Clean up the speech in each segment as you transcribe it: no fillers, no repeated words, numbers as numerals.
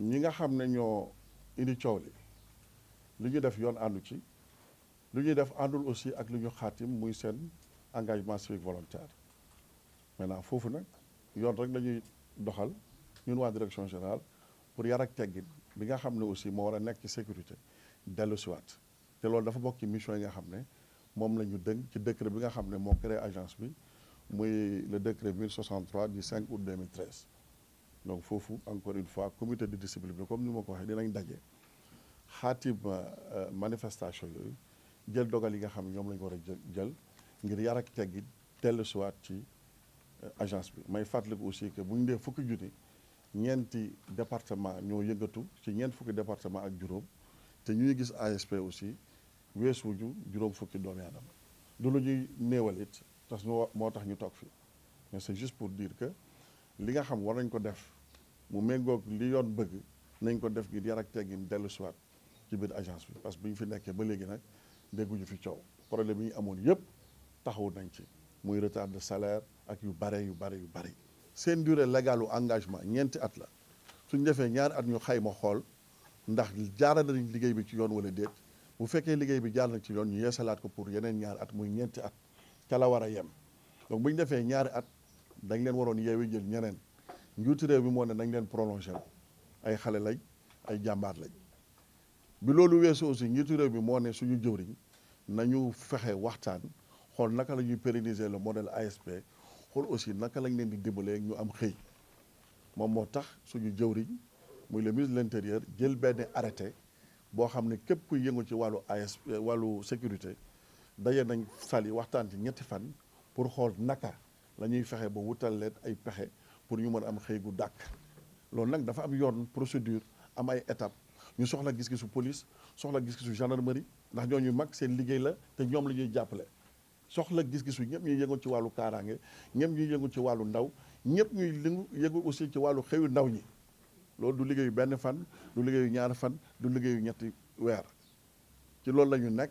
ñi nga xam ne ñoo indi coow li ñu def yoon àndu ci lu ñuy def àndul aussi ak lu ñu xaatim muy seen engagement civique volontaire maintenant foofu nag yoon rek la ñuy doxal ñun waa direction générale pour yar ak teggin bi nga xam ne aussi moo war a nekk ci sécurité dellu siwaat te loolu dafa bokk ci mission yi nga xam ne moom la ñu dënk ci décret bi nga xam ne moo créé agence bi muy le décret 1063 du 5 août 2013 donc foofu encore une fois comité de discipline bi comme ni ma ko waxee dinañ daje xaatim manifestation yooyu jël dogal yi nga xam ne ñoom la ñu war a jël ngir yar ak teggin dellu siwaat ci agence bi may fàttaliku aussi que bu ñu dee fukki junni ñeenti département ñoo yëngatu ci ñeent fukki département ak juróom te ñuy gis ASP aussi weesuwuñu juróom fukki doomi aadama du lu ñuy néewal it tax moo tax ñu toog fii mais c'est juste pour dire que li nga xam war nañ ko def mu méngoog li yoon bëgg nañ ko def ngir yar ak teggin dellu siwaat ci biir agence bi parce que bu ñu fi nekkee ba léegi nag dégguñu fi coow problème yi ñu amoon yëpp taxawu nañ ci muy retard de salaire ak yu bare. seen durée légale engagement ñeenti at la suñ defee ñaari at ñu xayma xool ndax jaara nañ liggéey bi ci yoon wala déet bu fekkee liggéey bi jaar na ci yoon ñu yeesalaat ko pour yeneen ñaari at muy ñeenti at ca la war a yem donc bu ñu defee ñaari at dañ leen waroon yeewi jël ñeneen njuuti réew bi moo ne nañ leen prolongé ay xale lañ ay jàmbaar lañ bi loolu weesu aussi njiitu réew bi moo ne suñu jëwriñ nañu fexe waxtaan xool naka la ñuy pérenniser le modèle ASP xool aussi naka lañ leen di dimbalee ñu am xëy moom moo tax suñu jëwriñ muy le ministre de l'intérieur jël benn arrêté boo xam ne képp kuy yëngu ci wàllu ASP wàllu sécurité daje nañ sali waxtaan ci ñetti fan pour xool naka la ñuy fexe ba wutal leen ay pexe pour ñu mën am xëy gu dàkk loolu nag dafa am yoon procédure am ay étape ñu soxla gis-gisu police soxla gis-gisu gendarmerie ndax ñooñu mag seen liggéey la te ñoom la ñuy jàppale soxla gis-gisu ñëpp ñuy yëngu ci wàllu kaaraange ñëpp ñuy yëngu ci wàllu ndaw ñëpp ñuy yëngu aussi ci wàllu xëyu ndaw ñi loolu du liggéeyu benn fan du liggéeyu ñaari fan du liggéeyu ñetti weer ci loolu la ñu nekk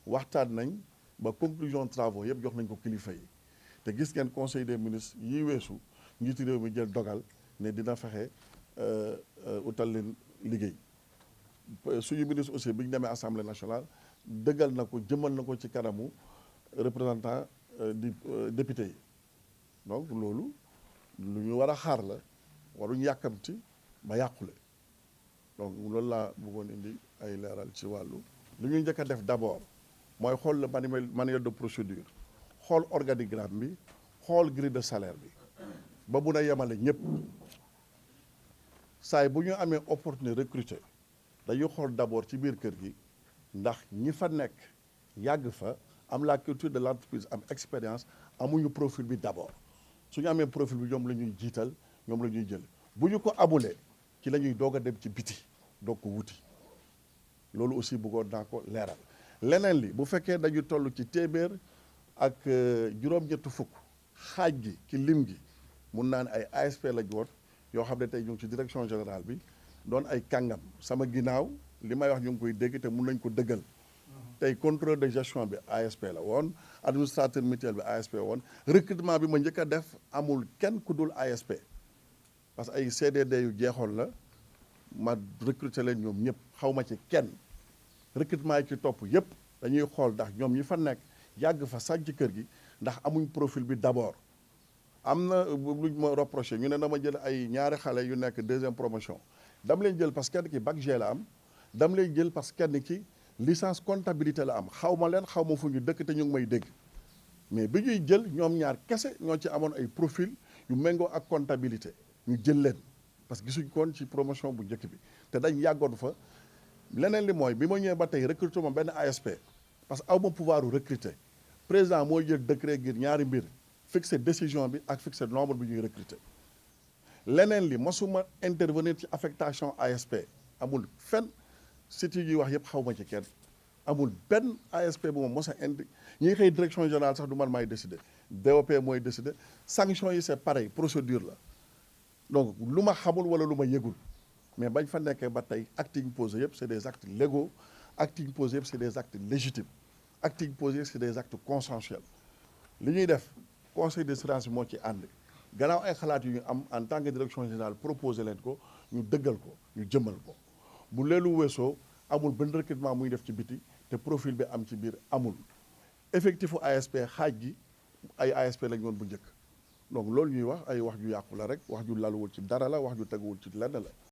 waxtaan nañ ba conclusion travaux yëpp jox nañ ko kilifa yi te gis ngeen conseil des ministres yi weesu njiitu réew mi jël dogal ne dina fexe utal leen liggéey suñu ministre aussi bi ñu demee assemblée nationale dëggal na ko jëmal na ko ci kanamu représentant di député yi donc loolu lu ñu war a xaar la waruñu yàkkamti ba yàqule donc loolu laa bëggoon indi ay leeral ci wàllu li ñuy njëkk a def d'abord mooy xool le manuel de procédure xool organigramme bi xool grille de salaire bi ba mun a yemale ñëpp saay bu ñu amee opportunité recruter dañuy xool d'abord ci biir kër gi ndax ñi fa nekk yàgg fa am la culture de l'entreprise am expérience amuñu profil bi d'abord su ñu amee profil bi ñoom la ñuy jiital ñoom la ñuy jël bu ñu ko amulee ci la ñuy doog a dem ci biti doog ko wuti loolu aussi bëggoon naa ko leeral leneen li bu fekkee dañu toll ci téeméer ak juróom-ñetti fukk xaaj gi ci lim gi mun naa ne ay ASP la woon yoo xam ne tey ñu ngi ci direction générale bi doon ay kàngam sama ginnaaw li may wax ñu ngi koy dégg te mun nañ ko dëggal tey contrôle de gestion bi ASP la woon administrateur mutuel bi ASP woon recrutement bi ma njëkk a def amul kenn ku dul ASP parce que ay CDD yu jeexoon la ma recruter leen ñoom ñëpp xaw ma ci kenn recrutement yi ci topp yëpp dañuy xool ndax ñoom ñi fa nekk yàgg fa sax ci kër gi ndax amuñ profil bi d'abord am na luñ ma reproché ñu ne dama jël ay ñaari xale yu nekk deuxième promotion dama leen jël parce que kenn ki bac G la am dama leen jël parce que kenn ki licence comptabilité la am xaw ma leen xaw ma fu ñu dëkk te ñu ngi may dégg mais bi ñuy jël ñoom ñaar kese ñoo ci amoon ay profil yu méngoo ak comptabilité ñu jël leen parce que gisuñ koon ci promotion bu njëkk bi te dañ yàggoon fa leneen li mooy bi ma ñëwee ba tey recruter ma benn ASP parce que aw ma pouvoir u recruter président mooy jël décret ngir ñaari mbir fixer décision bi ak fixer nombre bi ñuy recruter leneen li masuma intervenir ci affectation ASP amul fenn site yi ñuy wax yëpp xaw ma ci kenn amul benn ASP bu ma mos a indi ñi xëy direction générale sax du man maay décider DOP mooy décider sanction yi c'est pareil procédure la donc lu ma xamul wala lu ma yëgul mais bañ fa nekkee ba tey actes yi ñu posé yëpp c'est des actes légaux actes yi ñu posé yëpp c'est des actes légitimes actes yi ñu posé yëpp c'est des actes consensuels li ñuy def conseil de surveillance bi moo ci ànd gannaaw ay xalaat yu ñu am en tant que direction générale proposé leen ko ñu dëggal ko ñu jëmmal ko bu leelu weesoo amul benn recrutement muy def ci biti te profil bi am ci biir amul effectifu ASP xaaj gi ay ASP lañ woon bu njëkk donc loolu ñuy wax ay wax ju yàqu la rek wax ju laluwul ci dara la wax ju teguwul ci lenn la